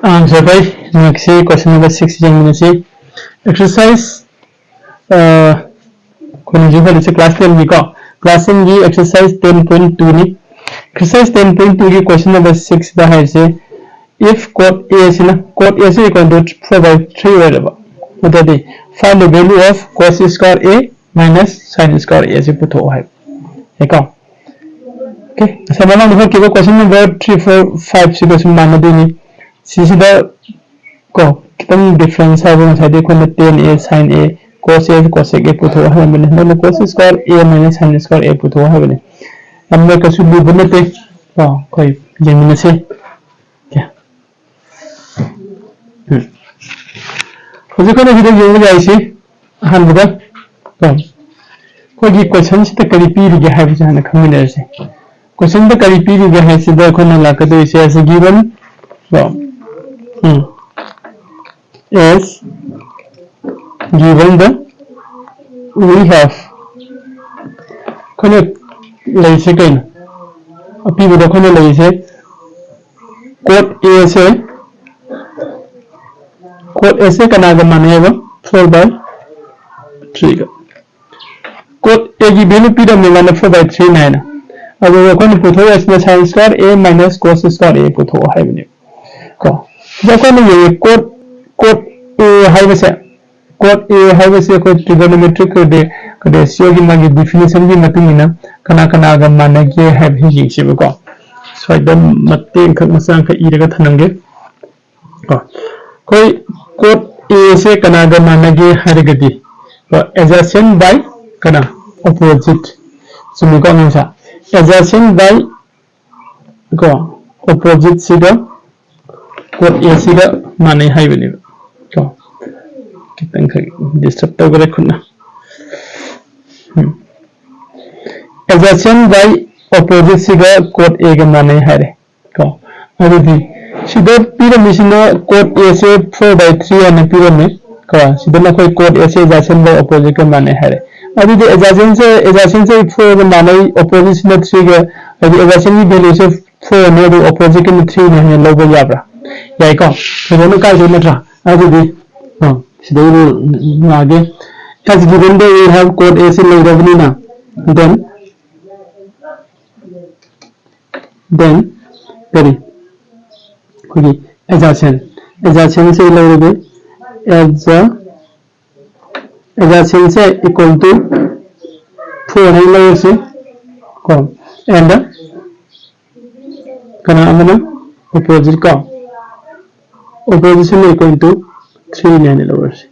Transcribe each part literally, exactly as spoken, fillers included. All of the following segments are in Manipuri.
ꯑꯉꯥꯡꯁꯦ ꯑꯩꯈꯣꯏ ꯅꯦꯛꯁꯁꯤ ꯀꯣꯏꯁꯟ ꯅꯝꯕꯔ ꯁꯤꯛꯁ ꯌꯦꯡꯃꯤꯟꯅꯁꯤ꯫ ꯑꯦꯛꯁꯔꯁꯥꯏꯁ ꯑꯩꯈꯣꯏꯅ ꯍꯧꯖꯤꯛ ꯍꯣꯠꯂꯤꯁꯦ ꯀ꯭ꯂꯥꯁ ꯇꯦꯟꯒꯤꯀꯣ, ꯀ꯭ꯂꯥꯁ ꯇꯦꯟꯒꯤ ꯑꯦꯛꯁꯔꯁꯥꯏꯁ ꯇꯦꯟ ꯄꯣꯏꯟ ꯇꯨꯅꯤ꯫ ꯑꯦꯛꯁꯔꯁꯥꯏꯁ ꯇꯦꯟ ꯄꯣꯏꯟ ꯇꯨꯒꯤ ꯀꯣꯏꯁꯟ ꯅꯝꯕꯔ ꯁꯤꯛꯁꯇ ꯍꯥꯏꯔꯤꯁꯦ, if cot A ꯁꯤꯅ, cot A ꯁꯤ equal to four by three ꯑꯣꯏꯔꯕ, ꯑꯗꯨꯗꯤ find the value of cos square A minus sin square A ꯁꯤ ꯄꯨꯊꯣꯛꯑꯣ ꯍꯥꯏꯕ꯫ ꯌꯥꯏꯀꯣ? Okay, ꯉꯁꯥꯏ ꯃꯃꯥꯡꯗ ꯍꯣꯠꯈꯤꯕ ꯀꯣꯏꯁꯟ ꯅꯝꯕꯔ ꯊ꯭ꯔꯤ, ꯐꯣꯔ, ꯐꯥꯏꯚꯁꯤꯒ ꯁꯨꯝ ꯃꯥꯟꯅꯗꯣꯏꯅꯤ꯫ ꯁꯤꯁꯤꯗ ꯀꯣ, ꯈꯤꯇꯪ ꯗꯤꯐ꯭ꯔꯦꯟꯁ ꯍꯥꯏꯕ, ꯉꯁꯥꯏꯗꯤ ꯑꯩꯈꯣꯏꯅ ꯇꯦꯟ ꯑꯦ ꯁꯥꯏꯟ ꯑꯦ, ꯀꯣꯁ ꯑꯦ ꯀꯣꯁꯦꯛ ꯑꯦ ꯄꯨꯊꯣꯛꯑꯣ ꯍꯥꯏꯔꯝꯕꯅꯤ, ꯍꯟꯗꯛꯅ ꯀꯣꯁ ꯁ꯭ꯀ꯭ꯋꯥꯔ ꯑꯦ ꯃꯥꯏꯅꯁ ꯁꯥꯏꯟ ꯁ꯭ꯀ꯭ꯋꯥꯔ ꯑꯦ ꯄꯨꯊꯣꯛꯑꯣ ꯍꯥꯏꯕꯅꯤ꯫ ꯌꯥꯝꯅ ꯀꯩꯁꯨ ꯂꯨꯕ ꯅꯠꯇꯦ ꯀꯣ, ꯑꯩꯈꯣꯏ ꯌꯦꯡꯃꯤꯟꯅꯁꯤ꯫ Okay. ꯎꯝ꯫ ꯍꯧꯖꯤꯛ ꯑꯩꯈꯣꯏꯅ ꯁꯤꯗ ꯌꯦꯡꯕ ꯌꯥꯏꯁꯤ, ꯑꯍꯥꯟꯕꯗ ꯀꯣ, ꯑꯩꯈꯣꯏꯒꯤ ꯀꯣꯏꯁꯟꯁꯤꯗ ꯀꯔꯤ ꯄꯤꯔꯤꯒꯦ ꯍꯥꯏꯕꯁꯦ ꯍꯥꯟꯅ ꯈꯪꯃꯤꯟꯅꯔꯁꯤ꯫ ꯀꯣꯏꯁꯟꯗ ꯀꯔꯤ ꯄꯤꯔꯤꯒꯦ ꯍꯥꯏꯁꯤꯗ ꯑꯩꯈꯣꯏꯅ ꯂꯥꯛꯀꯗꯣꯏꯁꯦ ꯑꯁꯤ ꯒꯤꯕꯟ ꯀꯣ, ꯎꯝ, as given the we have, ꯑꯩꯈꯣꯏꯅ ꯂꯩꯔꯤꯁꯦ ꯀꯩꯅꯣ? ꯑꯄꯤꯕꯗ ꯑꯩꯈꯣꯏꯅ ꯂꯩꯔꯤꯁꯦ cot A say, cot A ꯁꯦ ꯀꯅꯥꯒ ꯃꯥꯟꯅꯩ ꯍꯥꯏꯕ? ꯐꯣꯔ ꯕꯥꯏ ꯊ꯭ꯔꯤꯒ꯫ Cot A ꯒꯤ value ꯄꯤꯔꯝꯃꯦ, ꯃꯥꯅ ꯐꯣꯔ ꯕꯥꯏ ꯊ꯭ꯔꯤ ꯅꯥꯏꯅ꯫ ꯑꯗꯨꯒ ꯑꯩꯈꯣꯏꯅ ꯄꯨꯊꯣꯛꯑꯁꯤꯅ ꯁꯥꯏꯟ ꯁ꯭ꯀ꯭ꯋꯥꯔ ꯑꯦ ꯃꯥꯏꯅꯁ ꯀꯣꯁ ꯁ꯭ꯀ꯭ꯋꯥꯔ ꯑꯦ ꯄꯨꯊꯣꯛꯑꯣ ꯍꯥꯏꯕꯅꯦꯕ ꯀꯣ꯫ ꯁꯤꯗ ꯑꯩꯈꯣꯏꯅ ꯌꯦꯡꯉꯦ, cot, cot A ꯍꯥꯏꯕꯁꯦ, cot A ꯍꯥꯏꯕꯁꯦ ꯑꯩꯈꯣꯏ trigonometric ꯀ ꯔꯦ-, ꯀ ꯔꯦꯁꯤꯌꯣꯒꯤ ꯃꯥꯒꯤ ꯗꯤꯐꯤꯅꯤꯁꯟꯒꯤ ꯃꯇꯨꯡ ꯏꯟꯅ ꯀꯅꯥ ꯀꯅꯥꯒ ꯃꯥꯟꯅꯒꯦ ꯍꯥꯏꯕꯁꯤ ꯌꯦꯡꯁꯦꯕꯀꯣ꯫ ꯁ꯭ꯋꯥꯏꯗ ꯃꯇꯦꯛ ꯑꯃꯈꯛ ꯃꯆꯥ ꯑꯃꯈꯛ ꯏꯔꯒ ꯊꯝꯂꯝꯒꯦ꯫ ꯀꯣ, ꯑꯩꯈꯣꯏ cot A ꯁꯦ ꯀꯅꯥꯒ ꯃꯥꯟꯅꯒꯦ ꯍꯥꯏꯔꯒꯗꯤ, ꯀꯣ, adjacent by ꯀꯅꯥ? Opposite꯫ ꯆꯨꯝꯃꯤꯀꯣ ꯑꯉꯥꯡꯁꯥ? Adjacent by ꯀꯣ, opposite ꯁꯤꯒ cot A ꯁꯤꯒ ꯃꯥꯟꯅꯩ ꯍꯥꯏꯕꯅꯦꯕ꯫ ꯀꯣ, ꯈꯤꯇꯪꯈꯛ ꯗꯤꯁꯇꯔꯕ ꯇꯧꯈ꯭ꯔꯦ ꯈꯨꯠꯅ꯫ ꯎꯝ꯫ Adjacent by opposite ꯁꯤꯒ cot A ꯒ ꯃꯥꯟꯅꯩ ꯍꯥꯏꯔꯦ꯫ ꯀꯣ, ꯑꯗꯨꯗꯤ ꯁꯤꯗ ꯄꯤꯔꯝꯃꯤꯁꯤꯅ cot A ꯁꯦ ꯐꯣꯔ ꯕꯥꯏ ꯊ꯭ꯔꯤ ꯍꯥꯏꯅ ꯄꯤꯔꯝꯃꯦ꯫ ꯀꯣ, ꯁꯤꯗꯅ ꯑꯩꯈꯣꯏ cot A say adjacent by opposite ꯀ ꯃꯥꯟꯅꯩ ꯍꯥꯏꯔꯦ꯫ ꯑꯗꯨꯗꯤ adjacent ꯁꯦ, adjacent ꯁꯦ ꯐꯣꯔ ꯒ ꯃꯥꯟꯅꯩ, opposite ꯁꯤꯅ ꯊ꯭ꯔꯤ ꯒ, ꯍꯥꯏꯗꯤ adjacent ꯒꯤ value ꯁꯦ four ꯅꯦ, ꯑꯗꯨ opposite ꯀꯤꯅ three ꯅꯦ ꯍꯥꯏꯅ ꯂꯧꯕ ꯌꯥꯕ꯭ꯔꯥ? ꯌꯥꯏꯀꯣ? ꯐꯖꯅ ꯀꯥꯏꯗꯣꯏ ꯅꯠꯇ꯭ꯔꯥ? ꯑꯗꯨꯗꯤ ꯑ, ꯁꯤꯗꯩ ꯂꯥꯛꯑꯒꯦ, as given, we have chord AC ꯂꯩꯔꯕꯅꯤꯅ, then then ꯀꯔꯤ? ꯑꯩꯈꯣꯏꯒꯤ adjacent, adjacent ꯁꯦ ꯂꯧꯔꯒꯦ, adja adjacent say equal to four ꯍꯥꯏꯅ ꯂꯧꯔꯁꯤ ꯀꯣ, and ꯀꯅꯥ ꯑꯃꯅ opposite ꯀꯣ, opposite ꯁꯤꯅ equal to three ꯅꯦ ꯍꯥꯏꯅ ꯂꯧꯔꯁꯤ꯫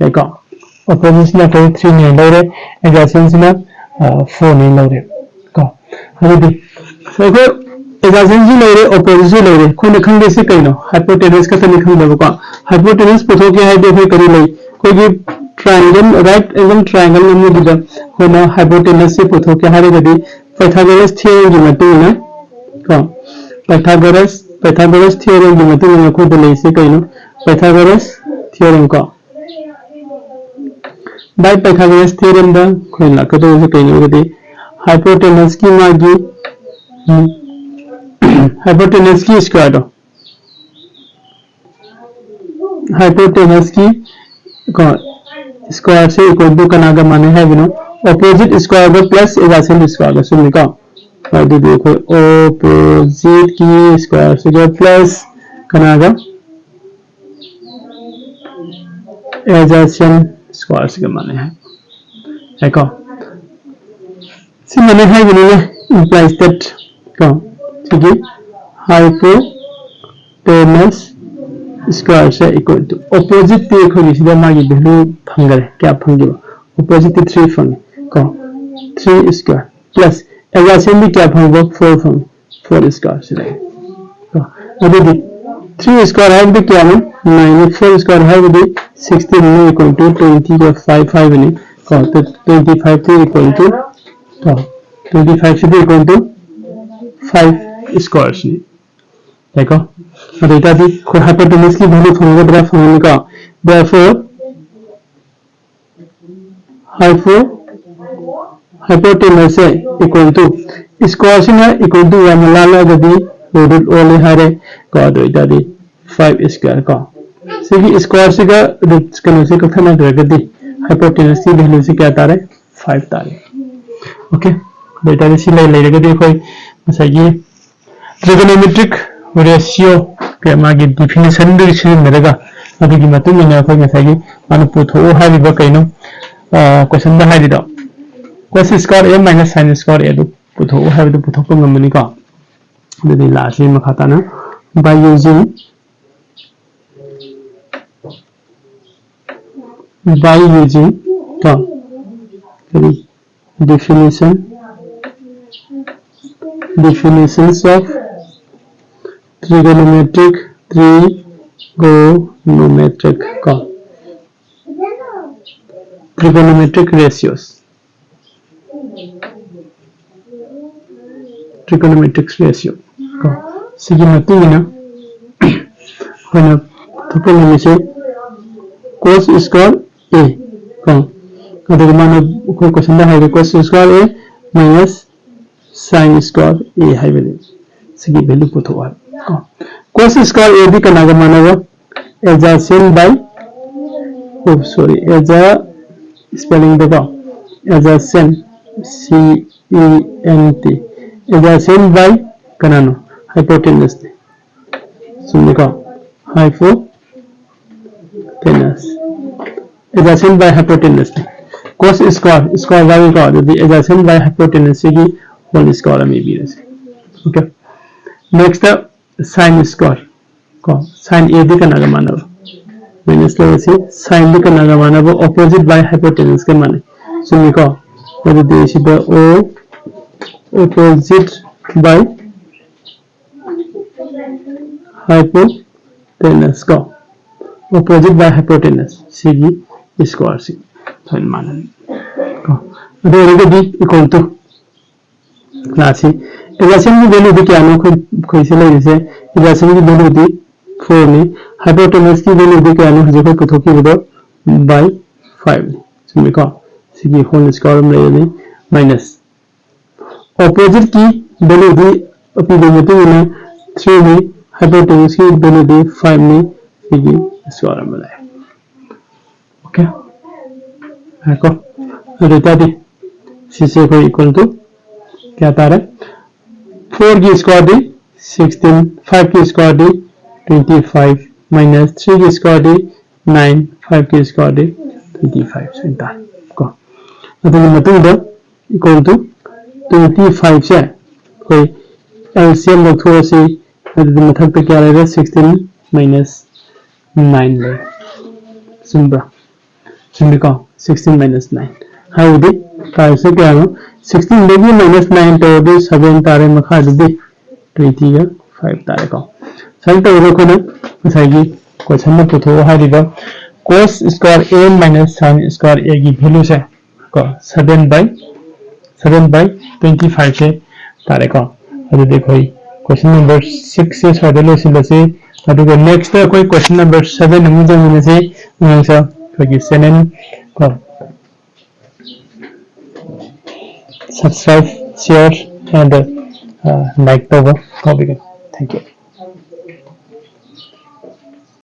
ꯌꯥꯏꯀꯣ? Opposite ꯁꯤꯅ ꯑꯩꯈꯣꯏ three ꯅꯦ ꯍꯥꯏꯅ ꯂꯧꯔꯦ, adjacent ꯁꯤꯅ four ꯅꯦ ꯍꯥꯏꯅ ꯂꯧꯔꯦ ꯀꯣ꯫ ꯑꯗꯨꯗꯤ ꯑꯩꯈꯣꯏ adjacent ꯁꯨ ꯂꯩꯔꯦ, opposite ꯁꯨ ꯂꯩꯔꯦ, ꯑꯩꯈꯣꯏꯅ ꯈꯪꯗꯣꯏꯁꯤ ꯀꯩꯅꯣ? Hypotenuse ꯈꯛꯇꯅꯤ ꯈꯪꯗꯕꯀꯣ꯫ Hypotenuse ꯄꯨꯊꯣꯛꯀꯦ ꯍꯥꯏꯔꯗꯤ ꯑꯩꯈꯣꯏ ꯀꯔꯤ ꯂꯩ? ꯑꯩꯈꯣꯏꯒꯤ triangle, right angle triangle ꯑꯃꯒꯤꯗ ꯑꯩꯈꯣꯏꯅ hypotenuse ꯁꯦ ꯄꯨꯊꯣꯛꯀꯦ ꯍꯥꯏꯔꯒꯗꯤ Pythagoras theorem ꯒꯤ ꯃꯇꯨꯡ ꯏꯟꯅ ꯀꯣ, Pythagoras Pythagoras theorem ꯒꯤ ꯃꯇꯨꯡ ꯏꯟꯅ ꯑꯩꯈꯣꯏꯗ ꯂꯩꯔꯤꯁꯦ ꯀꯩꯅꯣ? Pythagoras theorem ꯀꯣ꯫ By Pythagoras theorem ꯗ ꯑꯩꯈꯣꯏꯅ ꯂꯥꯛꯀꯗꯧꯔꯤꯁꯦ ꯀꯩꯅꯣ ꯍꯥꯏꯔꯒꯗꯤ hypotenuse ꯀꯤ ꯃꯥꯒꯤ hypotenuse ꯀꯤ square ꯗꯣ, hypotenuse ꯀꯤ ꯀꯣ square ꯁꯦ equal to ꯀꯅꯥꯒ ꯃꯥꯟꯅꯩ ꯍꯥꯏꯕꯅꯣ? Opposite square ꯒ plus adjacent square ꯒ, ꯆꯨꯝꯃꯤꯀꯣ? ꯑꯗꯨꯗꯤ ꯑꯩꯈꯣꯏ opposite ꯀꯤ square ꯁꯤꯒ plus ꯀꯅꯥꯒ? Adjacent square ꯁꯤꯒ ꯃꯥꯟꯅꯩ ꯍꯥꯏ꯫ ꯌꯥꯏꯀꯣ? ꯁꯤ ꯃꯥꯟꯅꯩ ꯍꯥꯏꯕꯅꯤꯅ implies that ꯀꯣ, ꯁꯤꯒꯤ hypotenuse square say equal to opposite T ꯑꯩꯈꯣꯏꯒꯤ ꯁꯤꯗ ꯃꯥꯒꯤ value ꯐꯪꯈꯔꯦ꯫ ꯀꯌꯥ ꯐꯪꯈꯤꯕ? Opposite ꯇꯤ three ꯐꯪꯉꯤ ꯀꯣ, three square plus adjacent ꯗꯤ ꯀꯌꯥ ꯐꯪꯕ? Four ꯐꯪꯉꯤ, four square ꯁꯤ ꯂꯩ ꯀꯣ꯫ ꯑꯗꯨꯗꯤ three square ꯍꯥꯏꯕꯗꯤ ꯀꯌꯥꯅꯣ? Nine ꯅꯤ꯫ Four square ꯍꯥꯏꯕꯗꯤ sixteen ꯅꯤ, equal to twenty five ꯍꯥꯏꯕꯅꯤ ꯀꯣ꯫ Twenty five ꯁꯤ equal to ꯀꯣ, twenty five CD equal to five square ꯁꯤꯅꯤ꯫ ꯌꯥꯏꯀꯣ? ꯑꯗꯨ ꯑꯣꯏꯇꯥꯔꯗꯤ ꯑꯩꯈꯣꯏ hypotenuse ꯀꯤ value ꯐꯪꯒꯗ꯭ꯔꯥ? ꯐꯪꯒꯅꯤꯀꯣ꯫ Therefore hypo hypotenuse say equal to Square ꯁꯤꯅ equal to one ꯂꯥꯜꯂꯛꯑꯒꯗꯤ root ꯑꯣꯜꯂꯦ ꯍꯥꯏꯔꯦ ꯀꯣ꯫ ꯑꯗꯨ ꯑꯣꯏꯇꯥꯔꯗꯤ five square ꯀꯣ꯫ ꯁꯤꯒꯤ square ꯁꯤꯒ root ꯀꯩꯅꯣꯁꯦ ꯀꯛꯊꯠꯅꯈ꯭ꯔꯒꯗꯤ hypotenuse ꯀꯤ value ꯁꯤ ꯀꯌꯥ ꯇꯥꯔꯦ? Five ꯇꯥꯔꯦ꯫ Okay, ꯑꯗꯨ ꯑꯣꯏꯇꯥꯔꯗꯤ ꯁꯤ ꯂꯩ ꯂꯩꯔꯒꯗꯤ ꯑꯩꯈꯣꯏ ꯉꯁꯥꯏꯒꯤ trigonometric ratio ꯀꯩ ꯃꯥꯒꯤ definition ꯗꯨ ꯁꯤꯖꯤꯟꯅꯔꯒ ꯑꯗꯨꯒꯤ ꯃꯇꯨꯡ ꯏꯟꯅ ꯑꯩꯈꯣꯏ ꯉꯁꯥꯏꯒꯤ ꯃꯥꯅ ꯄꯨꯊꯣꯛꯎ ꯍꯥꯏꯔꯤꯕ ꯀꯩꯅꯣ, question ꯗ ꯍꯥꯏꯔꯤꯗꯣ cos square a minus sin square a ꯑꯗꯨ ꯄꯨꯊꯣꯛꯎ ꯍꯥꯏꯕꯗꯨ ꯄꯨꯊꯣꯛꯄ ꯉꯝꯃꯅꯤꯀꯣ꯫ ꯑꯗꯨꯗꯤ ꯂꯥꯛꯑꯁꯤ ꯃꯈꯥ ꯇꯥꯅ by using by using ꯀꯣ ꯀꯔꯤ definition definitions of trigonometric trigonometric ꯀꯣ trigonometric ratios trigonometric ratio ꯀꯣ ꯁꯤꯒꯤ ꯃꯇꯨꯡ ꯏꯟꯅ ꯑꯩꯈꯣꯏꯅ ꯄꯨꯊꯣꯛꯄ ꯉꯝꯃꯤꯁꯦ cos square a ꯀꯣ ꯑꯗꯨꯒ ꯃꯥꯅ ꯑꯩꯈꯣꯏ question ꯗ ꯍꯥꯏꯔꯦ cos square a minus sin square a ꯍꯥꯏꯕꯅꯤ꯫ ꯁꯤꯒꯤ value ꯄꯨꯊꯣꯛꯑꯣ ꯍꯥꯏꯕ ꯀꯣ cos square a ꯗꯤ ꯀꯅꯥꯒ ꯃꯥꯟꯅꯕ? Adjacent by, oh sorry, adja spelling ꯗꯀꯣ adjacent, C E N T, adjacent by ꯀꯅꯥꯅꯣ? Hypotenuse ꯅꯤ꯫ ꯆꯨꯝꯃꯤꯀꯣ? Hypotenuse, adjacent by hypotenuse ꯅꯤ꯫ Cos square square ꯌꯥꯎꯏꯀꯣ꯫ ꯑꯗꯨꯗꯤ adjacent by hypotenuse ꯁꯤꯒꯤ whole square ꯑꯃ ꯏꯕꯤꯔꯁꯤ꯫ Okay, next ꯁꯥꯏꯟ ꯁ꯭ꯀ꯭ꯋꯥꯔ ꯀꯣ ꯁꯥꯏꯟ ꯑꯦꯗꯤ ꯀꯅꯥꯒ ꯃꯥꯟꯅꯕ? ꯃꯥꯏꯅꯁ ꯂꯩꯔꯁꯤ꯫ ꯁꯥꯏꯟꯗꯤ ꯀꯅꯥꯒ ꯃꯥꯟꯅꯕ? ꯑꯣꯄꯣꯖꯤꯠ ꯕꯥꯏ ꯍꯥꯏꯄꯣꯇꯦꯅꯁꯀ ꯃꯥꯟꯅꯩ꯫ ꯆꯨꯝꯃꯤꯀꯣ? ꯑꯗꯨꯗꯤ ꯁꯤꯗ ꯑꯣ ꯑꯣꯄꯣꯖꯤꯠ ꯕꯥꯏ ꯍꯥꯏꯄꯣꯇꯦꯅꯁ ꯀꯣ ꯑꯣꯄꯣꯖꯤꯠ ꯕꯥꯏ ꯍꯥꯏꯄꯣꯇꯦꯅꯁ ꯁꯤꯒꯤ ꯁ꯭ꯀ꯭ꯋꯥꯔꯁꯤ ꯊꯣꯏꯅ ꯃꯥꯟꯅꯩ ꯀꯣ꯫ ꯑꯗꯨ ꯑꯣꯏꯔꯒꯗꯤ ꯏꯀꯣꯜ ꯇꯨ ꯂꯥꯛꯁꯤ꯫ ꯑꯦꯖꯥꯁꯦꯟꯒꯤ ꯚꯦꯂꯨꯗꯤ ꯀꯌꯥꯅꯣ? ꯑꯩꯈꯣꯏ ꯑꯩꯈꯣꯏꯁꯦ ꯂꯩꯔꯤꯁꯦ ꯑꯦꯖꯥꯁꯦꯟꯒꯤ ꯚꯦꯂꯨꯗꯤ ꯐꯣꯔꯅꯤ꯫ ꯍꯥꯏꯄꯣꯇꯦꯅꯁꯀꯤ ꯚꯦꯂꯨꯗꯤ ꯀꯌꯥꯅꯣ? ꯍꯧꯖꯤꯛ ꯑꯩꯈꯣꯏ ꯄꯨꯊꯣꯛꯈꯤꯕꯗꯣ ꯕꯥꯏ ꯐꯥꯏꯚꯅꯤ꯫ ꯆꯨꯝꯃꯤꯀꯣ? ꯁꯤꯒꯤ ꯍꯣꯜ ꯁ꯭ꯀ꯭ꯋꯥꯔ ꯑꯃ ꯂꯩꯔꯅꯤ ꯃꯥꯏꯅꯁ ꯑꯣꯄꯣꯖꯤꯠꯀꯤ ꯚꯦꯂꯨꯗꯤ ꯑꯄꯤꯕ ꯃꯇꯨꯡ ꯏꯟꯅ ꯊ꯭ꯔꯤꯅꯤ, ꯍꯥꯏꯄꯣꯇꯦꯅ꯭ꯌꯨꯁꯀꯤ ꯚꯦꯂꯨꯗꯤ ꯐꯥꯏꯚꯅꯤ꯫ ꯁꯤꯒꯤ ꯁ꯭ꯀꯣꯌꯔ ꯑꯃ ꯂꯥꯛꯑꯦ꯫ ꯑꯣꯀꯦ, ꯉꯥꯏꯈꯣ꯫ ꯑꯗꯨ ꯑꯣꯏꯇꯥꯔꯗꯤ ꯁꯤꯁꯦ ꯑꯩꯈꯣꯏ ꯏꯀ꯭ꯋꯦꯜ ꯇꯨ ꯀꯌꯥ ꯇꯥꯔꯦ? ꯐꯣꯔꯒꯤ ꯁ꯭ꯀꯣꯌꯔꯗꯤ ꯁꯤꯛꯁꯇꯤꯟ, ꯐꯥꯏꯚꯀꯤ ꯁ꯭ꯀꯣꯌꯔꯗꯤ ꯇ꯭ꯋꯦꯟꯇꯤ ꯐꯥꯏꯚ, ꯃꯥꯏꯅꯁ ꯊ꯭ꯔꯤꯒꯤ ꯁ꯭ꯀꯣꯌꯔꯗꯤ ꯅꯥꯏꯟ, ꯐꯥꯏꯚꯀꯤ ꯁ꯭ꯀꯣꯌꯔꯗꯤ ꯇ꯭ꯋꯦꯟꯇꯤ ꯐꯥꯏꯚ ꯁꯨꯃꯥꯏꯅ ꯇꯥꯔꯦ ꯀꯣ꯫ ꯑꯗꯨꯒꯤ ꯃꯇꯨꯡꯗ ꯏꯀ꯭ꯋꯦꯜ ꯇꯨ ꯇ꯭ꯋꯦꯟꯇꯤ ꯐꯥꯏꯚꯁꯦ ꯑꯩꯈꯣꯏ ꯑꯦꯜ ꯁꯤ ꯑꯦꯝ ꯂꯧꯊꯣꯛꯑꯁꯤ꯫ ꯑꯗꯨꯗꯤ ꯃꯊꯛꯇ ꯀꯌꯥ ꯂꯩꯔꯦ? ꯁꯤꯛꯁꯇꯤꯟ ꯃꯥꯏꯅꯁ ꯅꯥꯏꯟ ꯂꯩꯔꯦ꯫ ꯆꯨꯝꯕ꯭ꯔꯥ? ꯆꯨꯝꯃꯤꯀꯣ? ꯁꯤꯛꯁꯇꯤꯟ ꯃꯥꯏꯅꯁ ꯅꯥꯏꯟ ꯍꯥꯏꯕꯗꯤ ꯄ꯭ꯔꯥꯏꯁꯁꯦ ꯀꯌꯥꯅꯣ? ꯁꯤꯛꯁꯇꯤꯟꯗꯒꯤ ꯃꯥꯏꯅꯁ ꯅꯥꯏꯟ ꯇꯧꯔꯗꯤ ꯁꯚꯦꯟ ꯇꯥꯔꯦ, ꯃꯈꯥꯗꯗꯤ ꯇ꯭ꯋꯦꯟꯇꯤꯒ ꯐꯥꯏꯚ ꯇꯥꯔꯦꯀꯣ꯫ ꯁꯨꯃꯥꯏꯅ ꯇꯧꯔꯒ ꯑꯩꯈꯣꯏꯅ ꯉꯁꯥꯏꯒꯤ ꯀꯣꯏꯁꯟꯗ ꯄꯨꯊꯣꯛꯑꯣ ꯍꯥꯏꯔꯤꯕ cos square a minus sin square a ꯒꯤ ꯚꯦꯂꯨꯁꯦ ꯀꯣ, seven by, seven by twenty five ꯁꯦ ꯇꯥꯔꯦꯀꯣ꯫ ꯑꯗꯨꯗꯤ ꯑꯩꯈꯣꯏ ꯀꯣꯏꯁꯟ ꯅꯝꯕꯔ ꯁꯤꯛꯁꯁꯦ ꯁ꯭ꯋꯥꯏꯗ ꯂꯣꯏꯁꯤꯜꯂꯁꯤ꯫ ꯑꯗꯨꯒ ꯅꯦꯛꯁꯇ ꯑꯩꯈꯣꯏ ꯀꯣꯏꯁꯟ ꯅꯝꯕꯔ ꯁꯚꯦꯟ ꯑꯃꯨꯛ ꯌꯦꯡꯃꯤꯟꯅꯁꯤ꯫ ꯑꯉꯥꯡꯁꯦ ꯑꯩꯈꯣꯏꯒꯤ ꯆꯦꯅꯦꯜ ꯀꯣ, subscribe, share and, uh, like ꯇꯧꯕ ꯀꯥꯎꯕꯤꯒꯅꯨ꯫ Thank you꯫